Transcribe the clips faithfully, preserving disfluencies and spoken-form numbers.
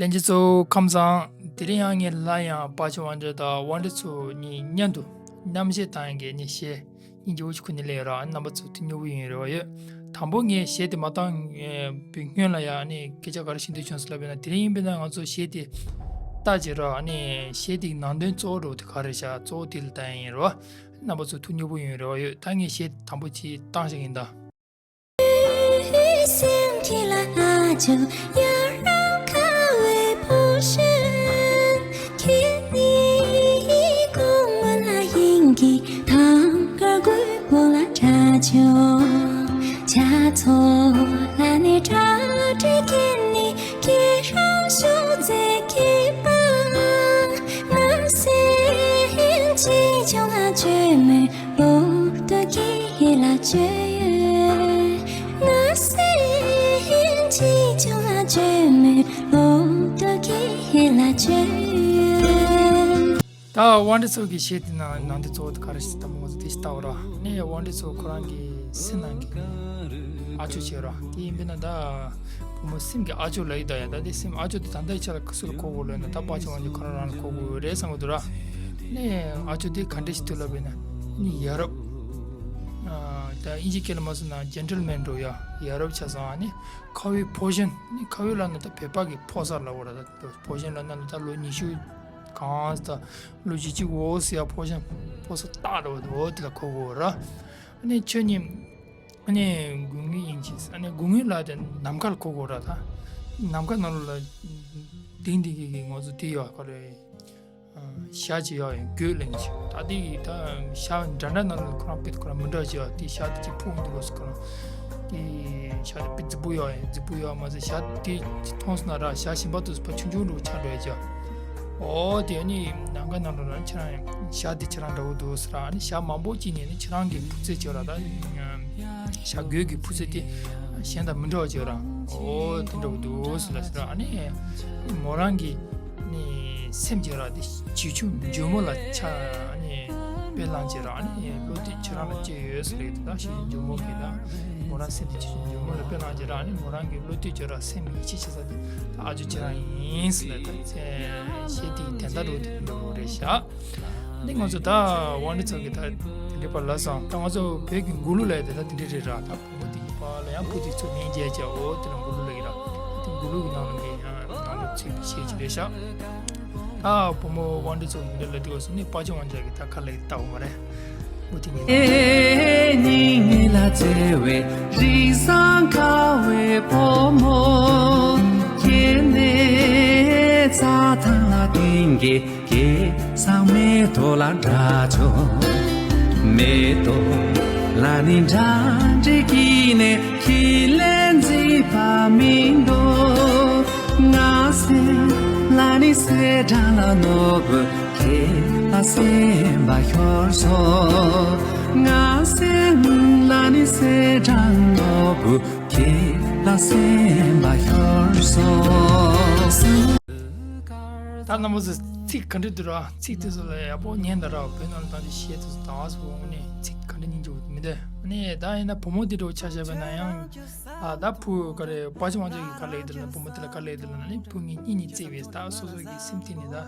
ལྷན་རྒྱས་ཚོ་ཁམས་བཟང་། དེ་རིང་ཡང་ངས་སླར་ཡང་དཔའ་ཆེ་དབང་འདྲེན་དང་དབང་འདྲེན་ཚོ་གཉིས་མཉམ་དུ་རྣམ་བཤད་བཏང་ཡག་གི་ནི་གཞས་སྙིང་རྗེ་པོ་ཞིག་ཁུར་ནས་སླེབས་ཡོད་ར། རྣམ་པ་ཚོ་ཐུགས་མཉེས་པོ་ཡིན་རེ་བ་ཡོད། དང་པོ་ངས་གཞས་དེ་མ་བཏང་བའི་སྔོན་ལ་ཡང་ནི་སྐད་ཆ་ག་རེ་ཞུ་འདོད་བྱུང་ཟེར་ལབ་པ་ཡིན་ན། དེ་རིང་ཡིན་པ་ན་ང་ཚོ་གཞས་དེ་ལྟ་བྱེད་ར། ནི་གཞས་དེའི་ནང་དོན་གཙོ་བོ་འདྲ་བོ་དེ་ག་རེ་བཞག་གཙོ་བོ་དེ་ལ་ལྟ་ཡག་ཡིན་རེ་བ། རྣམ་པ་ཚོ་ཐུགས་མཉེས་པོ་ཡིན་རེ་བ་ཡོད། ད་ངས་གཞས་དང་པོ་ཅིག་བཏང་བཞག་ཡིན་ད། སེམས་ཀྱི་ལ་ཨ་ཇོ་ཡ་རབས་ཁ་བའི་ཕོ་ཤན། ཁྱེད་ནི་གོང་མ་ལ་ཡིན་གྱི་ཐང་དཀར་གོས་པོ་ལ་དྲ་ཆོ། ཆ་ཚོ་ལ་ནི་དྲ་དྲི་ཁྱེད་ནི་ཁྱེད་རང་ཤོག་ཚེ་ཁྱེད་པ། ང་སེམས་ཅི་ཆུང་ལ་བཅོས་མོད། ལོ་ཏོ་ཁྱེད་ལ་བཅོས་ཡོད། ང་སེམས་ཅི་ཆུང་ལ་བཅོས་མོད། ལོ་ཏོ་ཁྱེད་ལ་བཅོས་ཡོད། ད་དབང་འདྲེན་ཚོ་གི་གཞས་དེ་ནང་ནང་དེ་གཙོ་བོ་དེ་ག་རེ་ཞིག་ད་མོ་ཚོ་དེ་ཞིག་ལྟ་བ་ར། ནས་དབང་འདྲེན་ཚོ་ཁོ་རང་གི་སེམས་ནང་གི་ཨ་ཅོ་བྱེད་ར། དེ་ཡིན་པས་ན་ད་བུ་མོ་སེམས་ཀྱི་ཨ་ཅོ་ལ་ཡི་ད་ཡ། ད་དེ་སེམས་ཨ་ཅོ་དེ་ད་ལྟའི་ཆ་ལ་སུ་ལ་གོ་དགོས་ལོས་ན། ད་དཔའ་ཆེ་དབང་འདྲེན་ཁོ་རང་རང་ལ་གོ་དགོས་རེད་བསམ་གི་འདུག་ར། ནས་ཨ་ཅོ་དེ་ག་འདྲ་ཞིག་འདུག་ལབ་པས་ན། ནི་ཡ་རབས། ཨ་ད་ཨིན་ཇི་སྐད་ལ་མ་སོང་ན་ཇེན་ཊལ་མེན་འདྲ་བོ་ཡ། ཡ་རབས་ཆ་ཚང་། ནི་ཁ་བའི་ཕོ་ཤན། ནི་ཁ་བའི་ལབ་ན་ད་བོད་པ་གི་ཕོ་གསར་ལབ་དགོས་ར། ད་ཕོ་ཤན་ལབ་ན་ད་ལོ་ཉི་ཤུ་གང་ད་ལོ་བཞི་བཅུ་འོ་ཟེར་ཡ་ཕོ་ཤན་ཕོ་གསར་སྟག་འདྲ་བོ་འོ་དེ་ལ་གོ་དགོས་ར། ནི་ཁྱོད་གཉིས་ཨ་ནི་དགུང་སྔོན་ཡིན་གྱི། ཨ་ནི་དགུང་སྔོན་ལ་དེ་ནམ་མཁའ་ལ་གོ་དགོས་ར། ད་ནམ་མཁའ་ནང་ལོགས་ལ་ལྡིང་ལྡིང་གི་གི་ང་ཚོ་དེ་ཡོད་ག་རེ། ཨ་ཞྭ་ཅིག་ཡོད་ཡིན། རྒོད་གླིང་ཅིག་ད་དེ་ཡི་ད་ཞྭ་འདྲ་འདྲ་ནང་ལོགས་ཁོ་རང་དཔེ་ཁོ་རང་མི་འདྲ་ཅིག་ཡོད། དེ་ཞྭ་དེ་ཅིག་ཕུག་འདུག་གོ་ཁོ་རང་། དེ་ཞྭ་དེ་དཔེ་རྫིག་པོ་ཡོད་ཡིན། རྫིག་པོ་ཡོད་མ་ཟད་ཞྭ་དེ་ཅིག་མཐོང་སོང་ན་ར། ཞྭ་གཞན་པ་དེ་ཚོ་ཕར་ཆུང་ཆུང་འདྲ་བོ་ཆགས་འགྲོ་ཡ་ཅིག་འོ་དེ་ནི་ནམ་མཁའ་ནང་ལོགས་ལ་ཁྱེད་རང་ཞྭ་དེ་ཁྱེད་རང་འདྲ་བོ་འདུག་ཟེར་ར། ཨ་ནི་ཞྭ་མང་པོ་ཅིག་ནས་ནི་ཁྱེད་རང་གི་ཕུག་ཚད་ཅིག་ཡོད་ར། ད་ཞྭ་རྒོད་ཀྱི་ཕུག་ཚད་དེ་གཞན་དང་མི་འདྲ་བ་ཅིག་ཡོད་ར། འོ་དེ་འདྲ་བོ་འདུག་ཟེར་ར་ཟེར་ར། ཨ་ནི་མོ་རང་གི་ནི་སེམས་ཀྱི་ར་དེ་བྱིའུ་ཆུང་འཇོལ་མོ་ལ་ཆ་ནི་དཔེ་བླངས་བྱས་ར། ཨ་ནི་བློ་གཏད་ཁྱེད་རང་ལ་སྐྱེས་ཡོད་ཟེར་ལེ། དེ་ད་བྱིའུ་ཆུང་འཇོལ་མོ་གིས་ད་མོ་རང་སེམས་དེ་བྱིའུ་ཆུང་འཇོལ་མོ་ལ་དཔེ་བླངས་བྱས་ར། ཨ་ནི་མོ་རང་གི་བློ་གཏད་ཁྱེད་རང་སེམས་ཡིད་ཆེས་བྱེད་ས་དེ་ད་ཨ་ཅོ་ཁྱེད་རང་ཡིན་ཟེར་ལེ། ད་གཞས་དེ་གི་དོན་དག་འདྲ་བོ་དེ་འདྲ་བོ་རེད་ཤག་འདི་ང་ཚོ་ད་དབང་འདྲེན་ཚོ་གི་ད་དེ་འདྲ་པ་ལབ་སོང་། ད་ང་ཚོ་བོད་ཀྱི་མགུར་གླུ་ལབ་ཡ་དེ་ད་དེ་འདྲ་རེད་ར། ད་བུ་མོ་དེ་གི་པ་ལ་ཡང་བུ་དེ་ཚོ་ནན་བརྗེད་བྱས། འོ་དེ་ལ་མགུར་གླུ་ལབ་ཀྱི་ར། དེ་མགུར་གླུ་གི་ནང་ལ་ངས་ཡང་ནང་ལ་ཚིག་བཤད་ཀྱི་རེད་ཤག་ད་བུ་མོ་དབང་འདྲེན་ཚོ་གི་འདི་ལ་དེ་བ་སོང་ནས་དཔའ་ཆེ་དབང་འདྲེན་གི་ད་ག་ལ་ཡི་ལྟ་བུ་མ་རེད། འོ་དེ་ངས་ཨེ་སྙིང་ཉེ་ལ་བརྩེ་བའི་རིགས་བཟང་ཁ་བའི་བུ་མོ། ཁྱེད་ནི་རྩྭ་ཐང་ལ་ལྡིང་གི་སྐལ་བཟང་མེ་ཏོག་ལ་འདྲ་ཆོག་མེ་ཏོག་ལ་ནི་འདྲ་འདྲི་གི་ནས་ཁྱི་ལན་འཛི་པ་མི་འདུག་ང་སེམས་ལ་ནི་སེ་འདྲ་ལ་ནོར་བུ་ཁྱེད་ལ་སེམས་པ་ཤོར་སོང་། ང་སེམས་ལ་ནི་སེ་འདྲ་ནོར་བུ་ཁྱེད་ལ་སེམས་པ་ཤོར་སོང་། ད་རྣམ་པ་ཚོ་ཚིག་ག་འདྲ་འདུག་ར། ཚིག་དེ་ཚོ་ལ་ཡག་པོ་ཉན་ད་ར། བོད་ནང་ལ་ད་འདི་གཞས་དེ་ཚོ་ད་ཚོ་འོང་ནས་ཚིག་ག་འདྲ་སྙིང་རྗེ་པོ་མི་འདུག་ནས་ད་ཡིན་ན་བུ་མོ་དེ་འདྲ་བོ་ཆ་བཞག་པ་ན་ཡང་། ཨ་ད་བུ་ག་རེ་དཔའ་ཆེ་དབང་འདྲེན་གྱིས་ག་ལབ་ཡོད་ལབ་ན། བུ་མོ་དེ་ལ་ག་ལབ་ཡོད་ལབ་ན་ནི་བུ་ངའི་སྙིང་ནས་བརྩེ་བའི། ད་སོ་སོ་གི་སེམས་གཏིང་ནས་ད་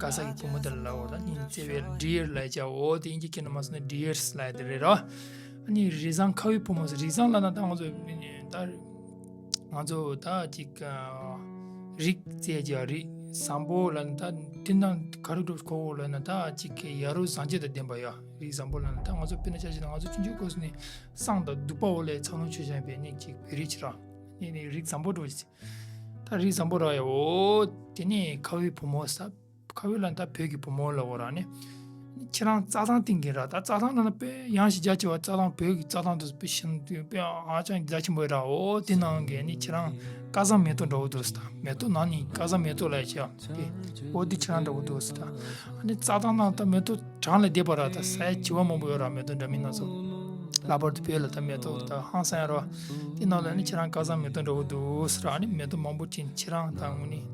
ག་ས་གི་བུ་མོ་དེ་ལ་ལབ་འོ། ད་སྙིང་ནས་བརྩེ་བའི་ཌི་ཡར་ལབ་བྱ་འོ། དེ་ཨིན་ཇི་སྐད་ནང་མ་སོང་ན་ཌི་ཡར་སི་ལབ་ཡ་དེ་རེད་ར། ཨ་ནི་རིགས་བཟང་ཁ་བའི་བུ་མོ་ཟེར། རིགས་བཟང་ལབ་ན་ད་ང་ཚོ་ད་ང་ཚོ་ད་ཅིག་ཨ་རིགས་བརྩེ་བྱ། རིགས་བཟང་པོ་ལབ་ན་ད་དེ་ནང་ག་རེ་འགྲོ་གོ་ལབ་ན་ད་ཅིག་གི་ཡ་རབས་བཟང་སྤྱོད་དང་ལྡན་པ་ཡ། རིགས་བཟང་པོ་ལབ་ན་ད་ང་ཚོ་དཔེར་ན་ཆ་བཞག་ན་ང་ཚོ་ཆུང་ཆུང་སྐབས་སུ་ནས་བསང་དང་བདུག་པ་འོག་ལས་ཚ་ལོང་མཆོད་བྱ་ཡིན་པའི་ནི་ཅིག་བོད་རིགས་ཅིག་ར། ནི་ནི་རིགས་བཟང་པོ་འགྲོ་ཅིག་ད་རིགས་བཟང་པོ་ར་ཡ་འོ། དེ་ནས་ཁ་བའི་བུ་མོ་ཟེར། ཁ་བའི་ལབ་ན་ད་བོད་ཀྱི་བུ་མོ་ལབ་འོ་ར་ནི། ཁྱེད་རང་རྩྭ་ཐང་སྟེང་གི་ར། ད་རྩྭ་ཐང་ལབ་ན་དཔེ་ཡངས་ཤིང་རྒྱ་ཆེ་བ། རྩྭ་ཐང་བོད་ཀྱི་རྩྭ་ཐང་དུ་དཔེ་ཞིམ་དུས་དཔེ་ཧ་ཅང་རྒྱ་ཆེན་པོ་ཡོད་ར། འོ་དེ་ནང་གི་ནི་ཁྱེད་རང་སྐལ་བཟང་མེ་ཏོག་འདྲ་བོ་འདུག་ཟེར། ད་མེ་ཏོག་ནང་ནས་སྐལ་བཟང་མེ་ཏོག་ལབ་ཡ་ཅིག་ཡ། དེ་འོ་དེ་ཁྱེད་རང་འདྲ་བོ་འདུག་ཟེར། ད་ཨ་ནི་རྩྭ་ཐང་ནང་ད་མེ་ཏོག་གྲངས་ལས་འདས་པ་ར། ད་ས་ཡ་བྱེ་བ་མང་པོ་ཡོད་ར། མེ་ཏོག་འདྲ་མིན་སྣ་ཚོགས། ལྷག་པར་དུ་བོད་ལ་ད་མེ་ཏོག་ད་ཧང་སང་ཡ་ར། དེ་ནང་ལ་ནི་ཁྱེད་རང་སྐལ་བཟང་མེ་ཏོག་འདྲ་བོ་འདུག་ཟེར། ཨ་ནི་མེ་ཏོག་མང་པོ་ཅན་ཁྱེད་རང་ད་དངོས་གནས་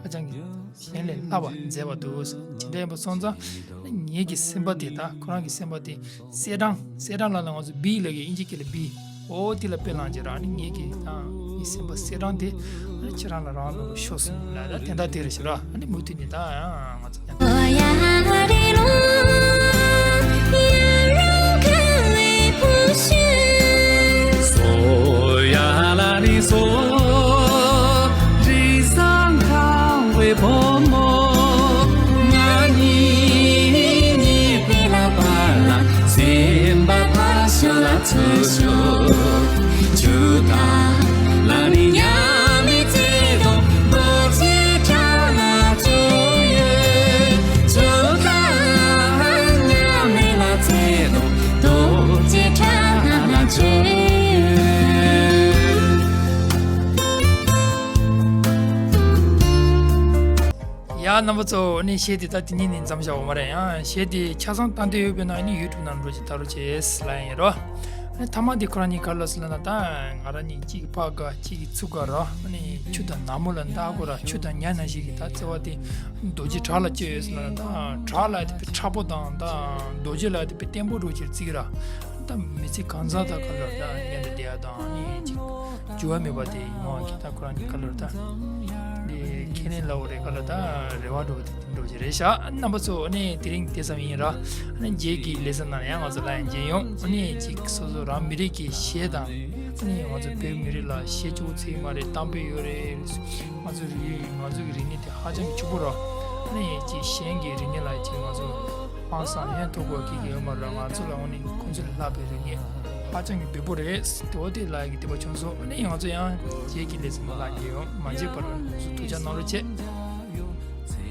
ཧ་ཅང་གི་གཞན་ལས་ལྷག་པ་མཛེས་པ་འདུག་ཟེར། དེ་འདྲ་ཡིན་པ་སོང་ཙང་ནི་ངེད་ཀྱི་སེམས་པ་དེ། ད་ཁོ་རང་གི་སེམས་པ་དེ་གསེར་སྦྲང་། གསེར་སྦྲང་ལབ་ན་ང་ཚོ་བི་ལབ་ཀྱི། ཨིན་ཇི་སྐད་ལ་བི། འོ་དེ་ལ་དཔེ་བླངས་བྱས་ར། ཨ་ནི་ངེད་ཀྱི་ད་ སེམས་པ་གསལ་ཐང་དེ་ཁྱེད་རང་ལ་རང་ལ་ཤོར་སོང་ལ་ད་དེ་འདྲ་དེ་རེད་ཤག་ར། ཨ་ནི་མུ་མཐུད་ནས་ད་ང་ཚོ་མཉམ། ཡ། རྣམ་པ་ཚོ། ཨ་ནི་གཞས་དེ་ད་དེ་ཉིད་ནས་མཚམས་བཞག་པ་མ་རེད། ཡང་གཞས་དེ་ཆ་ཚང་བཏང་འདོད་ཡོད་པ་ན་ཨ་ནི་ཡུ་ཊུབ་ནང་འགྲོ་ཅིག་ལྟ་རོགས་བྱེད་ལབ་ཡིན་རོ། ཨ་ནི་མཐའ་མ་དེ་ཁོ་རང་གཉིས་ག་རེ་ལབ་སོང་ལབ་ན། ད་ང་རང་གཉིས་གཅིག་གིས་ཕར་དགའ་གཅིག་གིས་ཚུར་དགའ་རོ། ཨ་ནི་ཆུ་དང་ནག་མོ་ལ་མདའ་དགོས་ར། ཆུ་དང་ཉ་ནང་བཞིན་གྱི་ད་བརྩེ་བ་དེ་རྡོ་རྗེ་བྲག་ལ་བཅོལ་ཡོད་ཟེར་ལབ་ན། ད་བྲག་ལ་དེ་དཔེ་མཁྲེགས་པོ་དང་ད་རྡོ་རྗེ་ལ་དེ་དཔེ་བརྟན་པོ་འགྲོ་ཅིག་བརྩི་གི་ར། ད་མི་ཚེ་གང་ཟག་དང་ག་ལོར་ད་ཉན་དུ་བསྡད་ཡ་དང་ཨ་ནི་ཅིག་འགྱུར་བ་མེད་པ་དེ་ཡིན་ནོ། ཁྱེད་ད་ཁོ་རང་གཉིས་ག་ལོར་ད་འདི་ཁས་ལེན་ལབ་དགོས་རེད། ག་ལོར་ད་རེ་བ་འགྲོ་བ་དེ་འགྲོ་གི་རེད་ཤག། རྣམ་པ་ཚོ། ཨ་ནི་དེ་རིང་དེ་ཙམ་ཡིན་ར། ཨ་ནི་རྗེས་ཀྱི་ལེ་ཚན་ནང་ཡང་ང་ཚོ་སླར་ཡང་མཇལ་ཡོང་། ཨ་ནི་ཅིག་སོ་སོ་རང་མི་རིགས་ཀྱི་གཞས་དང་། ཨ་ནི་ང་ཚོ་བོད་མི་རིགས་ལ་གཞས་གཅིག་པོ་ཚིག་མ་རེད། གཏམ་དཔེ་ཡོད་རེད། ང་ཚོ་རིག་ང་ཚོ་གི་རིག་གནས་དེ་ཧ་ཅང་གི་ཕྱུག་པོ་ར། ཨ་ནི་ཅིག་གཞན་གྱི་རིག་གནས་ལ་ཅིག་ང་ཚོ་དཔག་བསམ་ཡང་མཐོ་པོ་སྐྱེ་གི་ཡོད་མ་རེད། ང་ཚོ་ལ་འོ་ནི་ཁོང་ཚོ་ལས་ལྷག་པའི་རིག་གནས་ཧ་ཅང་གི་འབེལ་པོ་རེད། དེ་འོ་དེ་ལ་ཡི་གི་དད་པ་བྱུང་སོང་། ཨ་ནི་ང་ཚོ་ཡང་རྗེས་ཀྱི་ལེ་ཚན་ནང་ལ་མཇལ་ཡོང་། མ་མཇལ་བར་ང་ཚོ་ཐུགས་ཅག་གནང་རོགས་བྱེད།